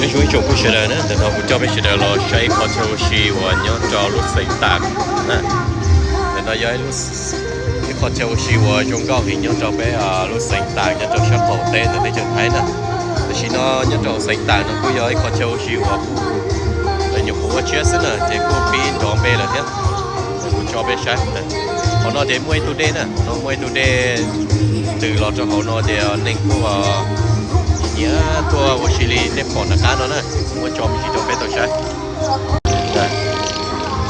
Zoo ib tsoom phooj ywg sawv daws na, ntawm no kuv coj peb sawv daws los saib ib qho chaw ua si uas nyob rau lub xeev Tam na. Ntawm no yog ib qho chaw ua si uas zoo nkauj heev nyob rau peb lub xeev Tam nyob rau sab qaum teb ntawm teb chaws Thaib na. Tam sim no nyob rau xeev Tam no kuj yog ib qho chaw ua si uas kuj nyuam qhuav ua tshiab xwb na, ces kuj pib nrov npe lawm thiab. Kuv tso peb saib, qhov no ces muaj ib tug dej na, qhov no muaj ib tug dej ntws los rau hauv no ces neeg kuj nyiam tuaj ua si li nej pom nram qab no na, kuv muab tso me ntsis rau peb tau saib.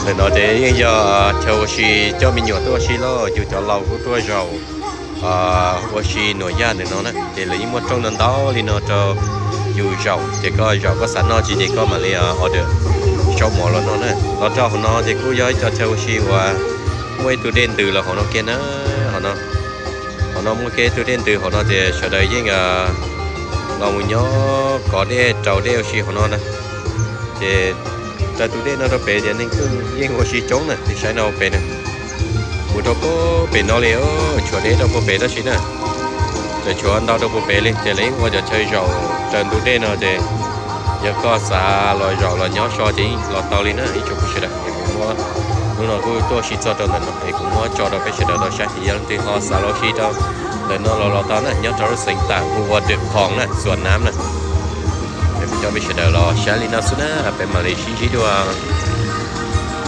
Ntawm no ces yeej yog chaw ua si coj me nyuam tuaj ua si los yus cov laus kuj tuaj zaum ua si nuam yaj ntawm no na, ces lawv yeej muaj rooj ntau ntau li no rau yus zaum, ces koj zaum koj xav noj tsi ces koj mam li order saub mov los no na. Los rau hauv no ces kuj yog ib co chaw ua si uas muaj ib tug dej ntws los hauv no kiag na. Hauv no, hauv no muaj kiag ib tug dej ntws hauv no ces sawv daws yeej los mus nyob kov dej raus dej ua si hauv no na. Ces raws tus dej no rau pem ces neeg kuj yeej ua si coob na, nej saib no pem na. Mus rau puag pem no li, tshuav deb rau puag pem tab sis na, tseem tshuav ntau rau puag pem li. Ces lawv yeej ua cov chaw zaum raws ntug dej no ces yog koj xav los zaum los nyob so ces yeej los tau li na ib tsoom phooj ywg sawv daws. Es kuv muab, hnub no kuj tuaj ua si txog rau ntawm no es kuv muab tso rau peb sawv daws tau saib, yog leej twg ho xav los ua si rau ntawm no los los tau na, nyob rau lub xeev Tam hu ua Dwm Khoom na, Xuas Nam na. Es kuv coj peb sawv daws los saib li no xwb na, peb mam li sib ntsib dua.